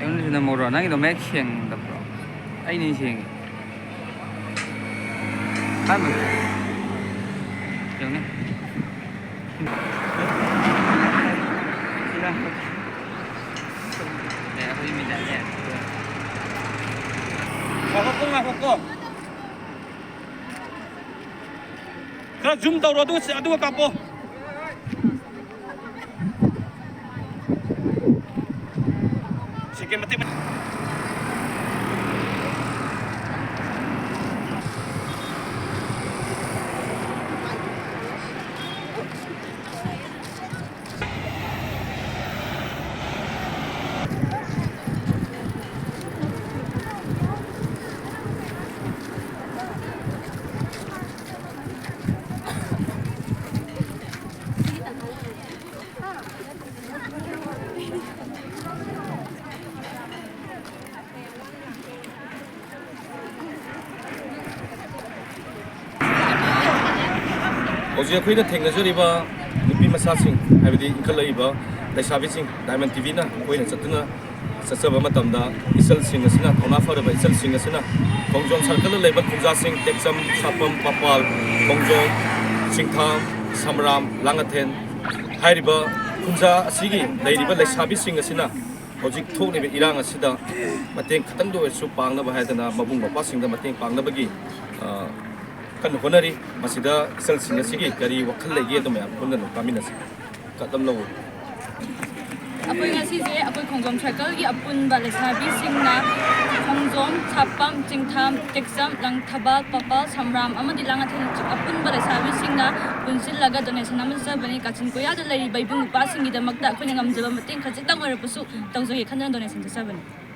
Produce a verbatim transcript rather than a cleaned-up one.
ꯅꯪꯁꯨ ꯅꯝꯃꯧꯔꯣ? ꯅꯪꯒꯤꯗꯣ ꯃꯌꯦꯛ ꯁꯦꯡꯗꯕ꯭ꯔꯣ? ꯑꯩꯅ ꯁꯦꯡꯉꯤ꯫ ꯑꯍꯥꯟꯕ꯫ ꯌꯦꯡꯅꯤ꯫ ꯉꯥꯏꯈꯣꯀꯣ, ꯉꯥꯏꯈꯣꯀꯣ꯫ ꯈꯔ zoom ꯇꯧꯔꯣ, ꯑꯗꯨꯒ, ꯑꯗꯨꯒ ꯀꯥꯞꯄꯣ꯫ Second ꯃꯇꯦꯛ꯫ ꯍꯧꯖꯤꯛ ꯑꯩꯈꯣꯏꯅ ꯊꯦꯡꯅꯖꯔꯤꯕ ꯅꯨꯄꯤ ꯃꯆꯥꯁꯤꯡ, ꯍꯥꯏꯕꯗꯤ ꯏꯟꯈꯠꯂꯛꯏꯕ ꯂꯩꯁꯥꯕꯤꯁꯤꯡ, Diamond ꯇꯤꯚꯤꯅ ꯑꯩꯈꯣꯏꯅ ꯆꯠꯇꯨꯅ ꯆꯠꯆꯕ ꯃꯇꯝꯗ, ꯏꯆꯜꯁꯤꯡ ꯑꯁꯤꯅ, ꯊꯧꯅꯥ ꯐꯔꯕ ꯏꯆꯜꯁꯤꯡ ꯑꯁꯤꯅ ꯈꯣꯡꯖꯣꯝ circleꯗ ꯂꯩꯕ ꯈꯨꯟꯖꯥꯁꯤꯡ, ꯇꯦꯛꯆꯝ, ꯁꯥꯄꯝ, ꯄꯥꯄꯥꯜ, ꯈꯣꯡꯖꯣꯝ, ꯆꯤꯡꯊꯥꯝ, ꯁꯝꯔꯥꯝ, ꯂꯥꯡꯉꯊꯦꯟ ꯍꯥꯏꯔꯤꯕ ꯈꯨꯟꯖꯥ ꯑꯁꯤꯒꯤ ꯂꯩꯔꯤꯕ ꯂꯩꯁꯥꯕꯤꯁꯤꯡ ꯑꯁꯤꯅ ꯍꯧꯖꯤꯛ ꯊꯣꯛꯂꯤꯕ ꯏꯔꯥꯡ ꯑꯁꯤꯗ ꯃꯇꯦꯡ ꯈꯤꯇꯪꯗ ꯑꯣꯏꯔꯁꯨ ꯄꯥꯡꯅꯕ ꯍꯥꯏꯗꯅ ꯃꯕꯨꯡ ꯃꯧꯄ꯭ꯋꯥꯁꯤꯡꯗ ꯃꯇꯦꯡ ꯄꯥꯡꯅꯕꯒꯤ, ꯑ, ꯀꯟꯅ ꯍꯣꯠꯅꯔꯤ꯫ ꯃꯁꯤꯗ ꯏꯆꯜꯁꯤꯡ ꯑꯁꯤꯒꯤ ꯀꯔꯤ ꯋꯥꯈꯜ ꯂꯩꯒꯦ, ꯑꯗꯨ ꯃꯌꯥꯝ ꯄꯨꯟꯅ ꯑꯗꯨꯝ ꯇꯥꯃꯤꯟꯅꯁꯤ꯫ ꯀꯗꯝ ꯂꯧ꯫ ꯑꯩꯈꯣꯏ ꯉꯁꯤꯁꯦ ꯑꯩꯈꯣꯏ ꯈꯣꯡꯖꯣꯝ circleꯒꯤ ꯑꯄꯨꯟꯕ ꯂꯩꯁꯥꯕꯤꯁꯤꯡꯅ ꯈꯣꯡꯖꯣꯝ, ꯁꯥꯄꯝ, ꯆꯤꯡꯊꯥꯝ, ꯇꯦꯛꯆꯝ, ꯂꯪꯊꯕꯥꯜ, ꯄꯥꯄꯥꯜ, ꯁꯝꯔꯥꯝ ꯑꯃꯗꯤ ꯂꯥꯡꯉꯊꯦꯜ ꯑꯄꯨꯟꯕ ꯂꯩꯁꯥꯕꯤꯁꯤꯡꯅ ꯄꯨꯟꯁꯤꯜꯂꯒ donation ꯑꯃ ꯆꯠꯆꯕꯅꯤ꯫ ꯀꯥꯆꯤꯟ ꯀꯣꯏꯌꯥꯗ ꯂꯩꯔꯤꯕ ꯏꯕꯨꯡ ꯏꯄ꯭ꯋꯥꯁꯤꯡꯒꯤꯗꯃꯛꯇ ꯑꯩꯈꯣꯏꯅ ꯉꯝꯖꯕ ꯃꯇꯦꯡ ꯈꯖꯤꯛꯇꯪ ꯑꯣꯏꯔꯕꯁꯨ ꯇꯧꯖꯒꯦ ꯈꯟꯗꯨꯅ donation ꯆꯠꯆꯕꯅꯤ꯫